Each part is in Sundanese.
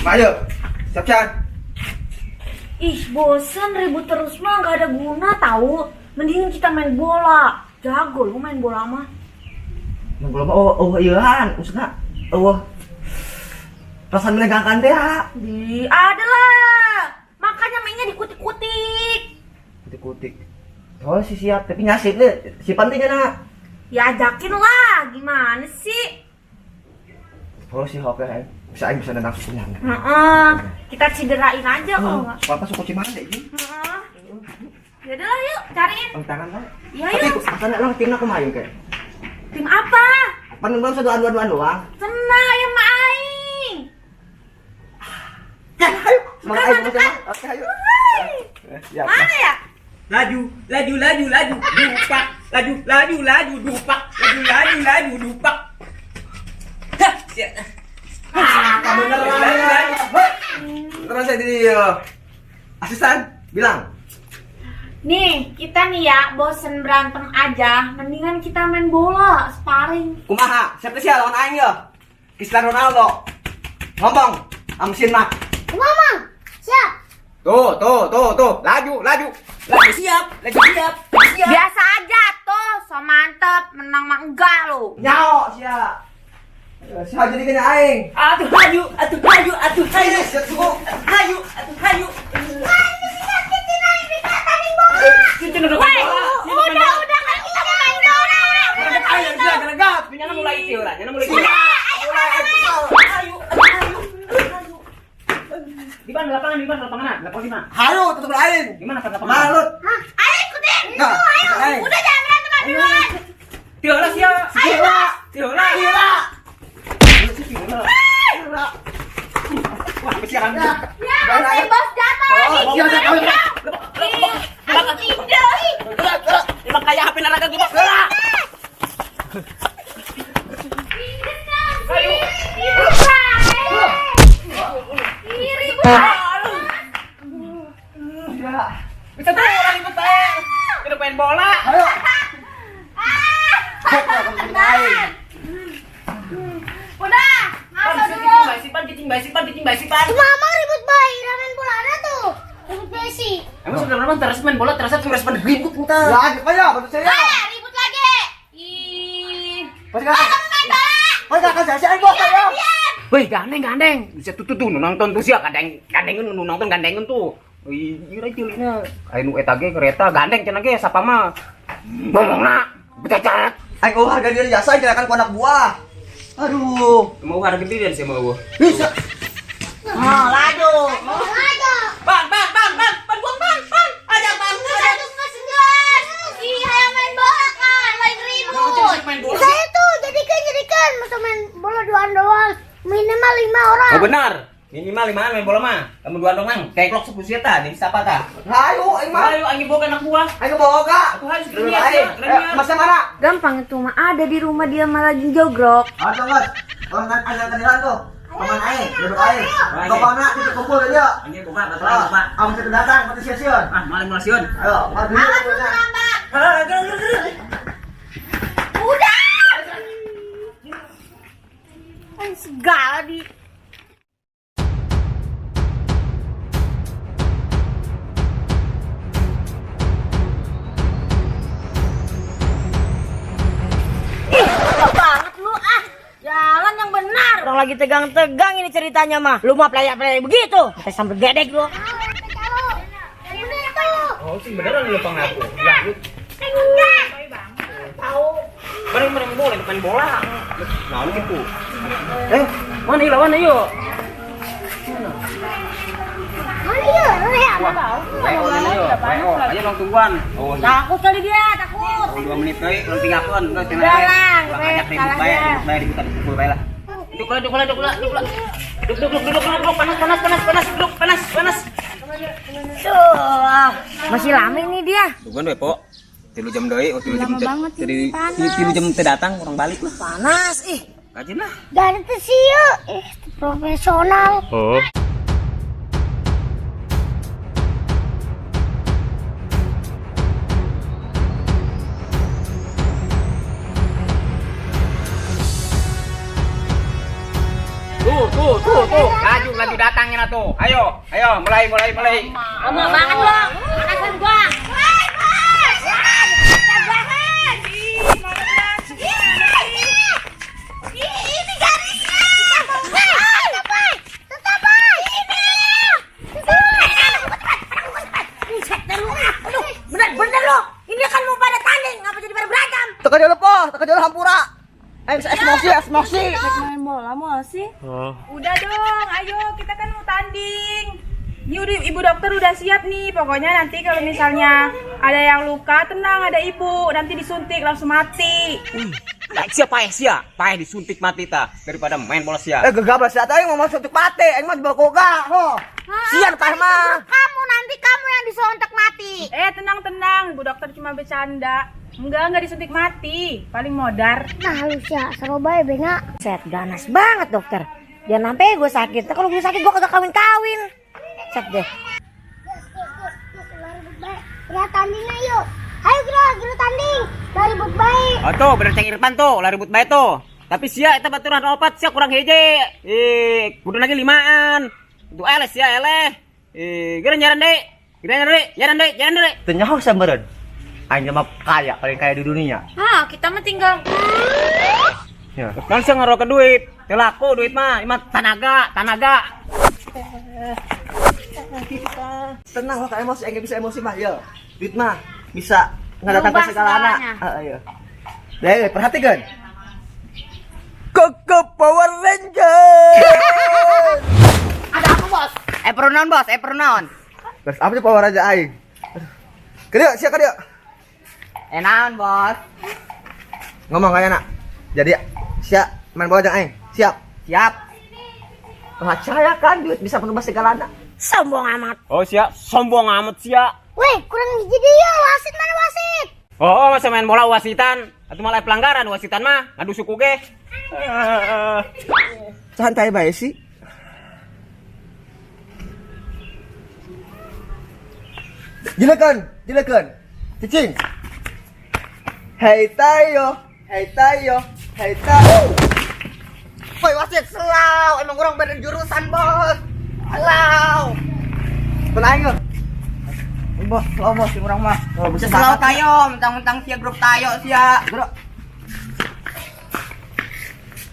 Ayo. Siap siap. Ih, bosen ribut terus mah gak ada guna tahu. Mendingan kita main bola. Jago lu main bola mah. Main bola mah oh iya, maksudnya oh. Perasaan menegangkan teh ya. Di ada lah. Makanya mainnya dikutik-kutik. Kutik-kutik. Oh sih siap, tapi ngasih deh. Si pantinya nak. Ya ajakin lah, gimana sih? Oh sih oke, bisa aing bisa nendang sukunya. Heeh. Kita cederain aja kalau nggak. Papa suku Cimande ini. Heeh. Yaudah lah yuk, cariin. Ang tangan lah. Iya Tapi yuk. asalnya lang timna kumaha yuk kayak. Tim apa? Pan belum satu dua doang. Tenang ya ma aing. Ya, ayo. Semangat ayo, Bukan, semangat. Oke, ayo. Ya. Mana ya? Laju, laju, laju, laju, dupak, laju, laju, laju, dupak, laju, laju, laju, dupak. Hah, sia. Kamu beneran. Beneran saya jadi asisten bilang. Nih, kita nih ya, bosen berantem aja. Mendingan kita main bola, sparring. Kumaha? Siapa sih lawan aing ya? Cristiano Ronaldo. Ngomong, amsin mah. Mama, siap. Tuh, tuh, tuh, tuh. Laju, laju. Laju siap, laju siap, laju siap. Biasa aja tuh, so mantep, menang mah enggak lu. Nyao sia. Sia jadi kena aing. Atuh hayu, atuh hayu, atuh hayu. Siap suku. Hayu, atuh hayu. Weh, udah kan kita mau main bola. Ayo, gerak, gerak. Nyana mulai itu lah, nyana mulai. Udah, ayo Hayu, atuh hayu. Di mana lapangan? Di mana lapangan? Lapangan di mana? Hayu tetep aing. Di mana lapangan? Malut. Ayo ikutin. Nah, Ayo, ayo. udah jangan berantem duluan. Tiola sia. Ayo. Tiola. Tiola. Tiola. Wah, siaran. Ya, sampai bos jatuh lagi. Oh, iya, iya, iya. Ih, aku tidak. Emang kayak HP naraga gua. Pinjem dong, sih. Ribut bae. Ih, ribut bae. Ya. Bisa tuh orang ikut bae. Kita main bola. Ayo. Ah. Cek lah kamu jadi aing. Udah, masuk dulu. Basipan, cicing, basipan, cicing, basipan. Mama ribut bayi, ramen bola ada tuh. Ribut besi. Emang sudah lama terus main bola, terus terus main ribut entar. Ya, ayo, bantu saya. Eh, ribut lagi. Ih. Pasti Oh, kakak. kamu main bola. Pasti kakak saya aing bos ya. Weh, gandeng, gandeng. Bisa tuh tuh nonton tuh sia, gandeng, gandengan nu nonton gandengan tuh. Ih, ira cilikna. Aya nu eta ge kereta gandeng cenah ge sapa mah. Ngomongna becacat. Aing oh harga diri jasa aing kan ku anak buah. Aduh. Mau harga diri sih mau. Bisa. Oh, laju. Laju. Ban, ban, ban, ban, ban, buang ban, ban. Aja ban. Nges, nges, nges. Ih, ayo main bola kan, lain ribut. Main bola. Saya tuh jadikan masa main bola duaan doang. Minimal 5 orang. Oh benar. Minimal 5 main bola mah. Kamu dua dong, kayak klok sepuluh ta, jadi siapa ta? Ayo aing mah. Ayo anjing boga anak buah. Aing boga. Aku harus Dulu grenier, aing. grenier. Masnya mana? Gampang itu mah ada di rumah dia malah lagi jogrok. Ada Mas. Orang ada tadilan tuh. Paman aing, duduk aing. Bapakna titik kumpul aja. Anjing boga, batu aing boga. Ah, aing datang, pati sia-sia. Ah, maling malaysiun. Ayo, maju dulu. Awas lu terlambat. Ah, gerak, gerak, gerak. Udah. Kan segala di. Ih, lama banget lu ah. Jalan yang benar. Orang lagi tegang-tegang ini ceritanya mah. Lu mah pelayak-pelayak begitu. Sampai sampai gedek lu. Oh, sih beneran lu pengaku. Ya, lu Tahu. bareng main bola, main bola. Nah, lu gitu. Eh, mana yuk lawan yuk? Mana ya? Ya. Wah, WO, ayo dong tungguan. Oh, Takut kali dia, takut. oh, 2 menit euy, urang tinggalkeun, geus cenah. Udah lah, Urang ajak ribut kalah bae, dia. ribut bae, ribut pukul bae lah. Duduk lah, duduk lah, duduk lah, duduk lah. Duduk, duduk, duduk, duduk, duduk, panas, panas, panas, panas, duduk, panas, panas. Tuh, masih lama ini dia. Tungguan we, Po. 3 jam deui, oh 3 jam Lama banget ini, panas. 3 jam teu datang, orang balik lah. Panas ih. Kajin lah. Dari tuh sih yuk. Profesional. Tuh, tuh, tuh, tuh. Laju, laju datang. tuh. Ayo, ayo, mulai, mulai, mulai. Lama banget lo. Atasan gua. Woi, bos. Tambahan. Ih, ini garisnya. Tetap, tetap, ini. Buset deh lu. Aduh, bener-bener lu. Ini kan mau pada tanding, ngapa jadi pada berantem? Teka dulu po, teka dulu hampura. Ayo emosi, emosi. Main bola mau sih? Udah dong, ayo kita kan mau tanding. Ini udah, ibu dokter udah siap nih. Pokoknya nanti kalau misalnya ada yang luka, tenang ada ibu. Nanti disuntik langsung mati. Sia paeh sia, paeh disuntik mati ta daripada main bola sia. Eh gegabah sia aing mau masuk mati, aing mah dibawa koga, ho. Sian paeh mah. Kamu nanti kamu yang disontek mati. Eh tenang tenang, ibu dokter cuma bercanda. Enggak disuntik mati, paling modar. Nah, lu sia, seru bae benga. Set ganas banget dokter. Jangan sampai gue sakit. Kalau gue sakit gue kagak kawin-kawin. Set deh. Gas, gas, gas, gas, ulah ribut bae. Udah tandingnya yuk. Ayo gerak, gerak tanding. Ulah ribut bae. Oh tuh, bener ceng Irfan tuh, lah ribut bae tuh. Tapi sia eta baturan opat sia kurang heje. Eh, kudu lagi limaan. Tuh eleh sia eleh. Eh, geura nyaran deui. Geura nyaran deui, nyaran deui, nyaran deui. Teu nyaho sia meureun. Aing mah kaya, paling kaya di dunia. Hah, kita mah tinggal Ya. Kan sia ngaroke duit. Teu laku duit mah, ieu mah tanaga, tanaga. Tenang lah, emosi, aing bisa emosi mah, ya. Duit mah bisa ngadatangkeun Merubah segalana. segalanya. Heeh, iya. Deh, perhatikan. Koko Power Ranger. Ada apa bos? Eh perlu bos, eh perlu naon? Terus apa sih Power Ranger aing? Aduh. Kadieu, sia kadieu. Eh naon bos? Ngomong kayak nak. Jadi sia main bola jeung aing. Siap. Siap. Percaya kan duit bisa merubah segalana. Sombong amat. Oh sia, sombong amat sia. Weh, kurang hiji dia. Wasit mana wasit? Oh, masa main bola wasitan. Atau malah pelanggaran wasitan mah, ngadu suku ge. Santai bae sih. Jilekeun, jilekeun. Cicing. Hei tayo, hei tayo, hei tayo. Woi wasit selau, emang kurang beda jurusan bos. Selau. Tenang yuk. Bos, lo bos, urang mah. Oh, bisa Selau bakat. tayo, mentang-mentang sia grup tayo sia. Bro.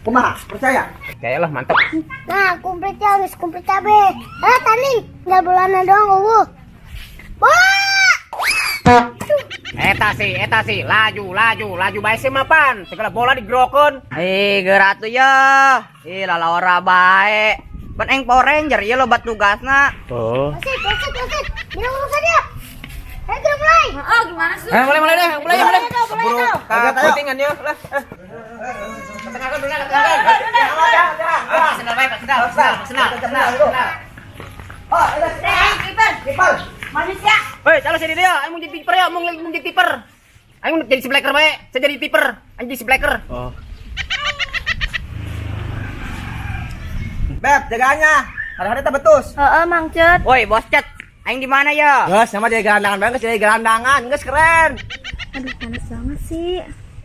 Kumaha? Percaya? Percayalah mantep. Nah, komplit ya, geus komplit kabeh. Eh, tanding. Tinggal bolana doang eueuh. Bola! Eta sih, laju, laju, laju bae sih mapan. Segala bola digerokeun. Eh, geura tuh ya. Ih, lalawara bae. Ban aing Power Ranger ya lobat tugasna. Oh. Wasit, wasit, wasit. Bilang urusan dia. Ayo gerak mulai. Oh, gimana sih? Eh, mulai mulai deh, mulai mulai. Keburu Keburu ya lah. Ketengahkan dulu, ketengahkan. Ah, sendal bae, Pak, sendal, sendal, sendal, sendal, sendal. Oh, ada Kiper, kiper. manusia. Woi, calon sini dia, aing mau jadi kiper ya, mau jadi kiper. Aing mau jadi si blacker bae, saya jadi kiper. Aing jadi si blacker. Oh. Beb, jaganya. Ada-ada tak betus. Heeh, Mang Cet. Woi, bos cet. Aing di mana ya? Guys, sama dia gelandangan banget, jadi gelandangan. Guys, keren. Aduh, panas banget sih.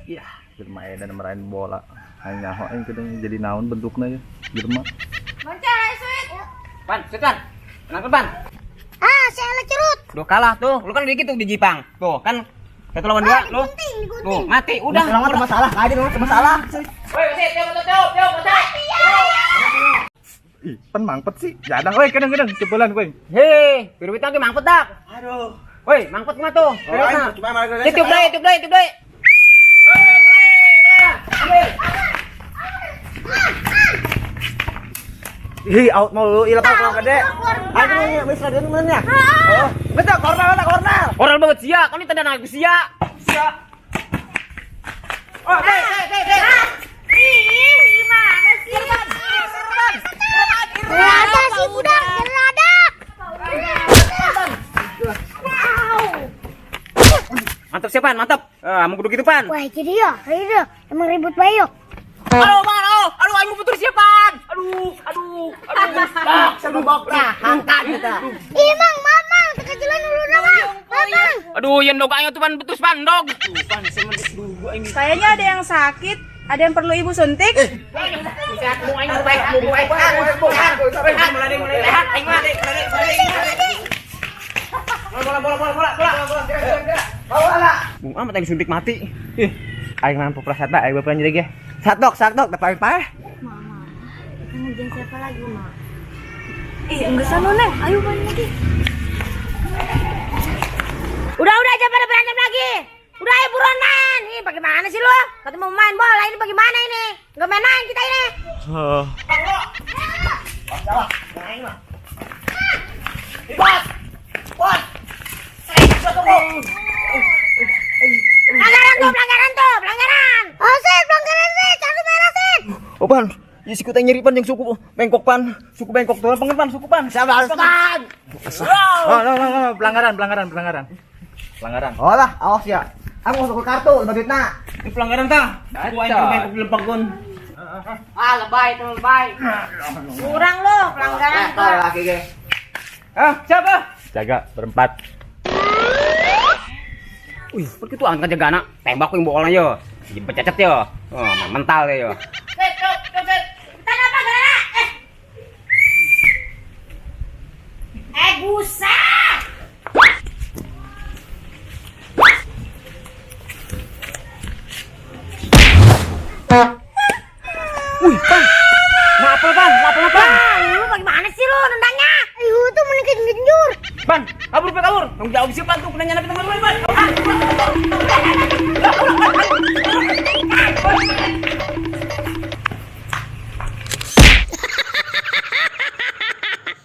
Iya. Jelema edan merain bola. Aing nyaho aing kudu jadi naon bentukna ya jelema. Mang Cet, ayo sweet. Pan, sit pan. Kenapa pan? Ah, saya cerut. Duh kalah tuh, lu kan dikit tuh di Jipang. Tuh kan satu lawan dua lu. Digunting, digunting. Tuh, mati udah. Udah, udah masalah, aja dulu masalah. Woi, wasit, tiup, tiup, tiup, tiup. Ih, pan mangpet sih. Jadang euy kadang-kadang cepelan kowe. Hei, piruwit lagi mangpet dak. Aduh. Woi, mangpet mah tuh. Oh, aing cuma malah Tiup deui, tiup deui, tiup deui. Woi, mulai, mulai. Ambil. Ih, out mau lu, ilang kurang gede. Aduh, ini wis stadion benernya. Oh, betul, corner, betul, corner. Orang banget sia, kan ini tanda aku sia. Sia. Oh, deh, deh, deh, deh. Ih, gimana sih? Gerada si budak, gerada. Mantap siapa, mantap. Ah, mau kudu gitu pan. Wah, jadi ya, jadi ya. Emang ribut bae yuk. Aduh, man, oh, aduh, aing mau putus siapa? Aduh, aduh, aduh. Ah, Sebobok lah, angkat kita. Ih, Mang, maaf, Mang. Kekejilan dulu Mang. Maaf, Mang. Aduh, yang dog aing tuh pan betus pan dog. Kayaknya ada yang sakit. Ada yang perlu ibu suntik? Bola bola bola bola bola. Bung amat yang suntik mati. Ih, aing mampu prasat aing bapak jadi ge. Satok, satok, dapat pae. Mama, kita ngerjain siapa lagi, Ma? Ih, enggak sana, Neng. Ayo main lagi. Udah, jangan pada berantem lagi. Udah, ayo buruan main. Ini bagaimana sih lo? Katanya mau main bola, ini bagaimana ini? Nggak main-main kita ini. Pelanggaran tuh, pelanggaran tuh, pelanggaran. Oh, Sip, pelanggaran, Sip. Kartu merah, Sip. Oh, pan, ya siku teh nyeri pan jeung suku bengkok pan, suku bengkok tuh pengen pan, suku pan. Siapa harus pan? Oh, no, no, no, pelanggaran, pelanggaran, pelanggaran. Pelanggaran. Oh lah, awas ya. Aku masuk ke kartu, lebih duitna. Ini pelanggaran tah. Ku aing bengkok dilempangkeun. Ah, lebay itu lebay. Kurang lo, pelanggaran tuh. Laki ge. Ah, siapa? Jaga berempat. Wih, pergi tuh angkat jaga anak. Tembak yang bolanya yo. Jempet cacat yo. Oh, mental ya yo. Kita apa, gara? Eh. Eh, buset. Wih, pan. Ngapel pan, ngapel pan. Ah, lu bagaimana sih lu nendangnya? Ayo, itu mending genjur. Pan, kabur pan kabur. Tanggung jawab siapa tuh penanya nabi teman pan.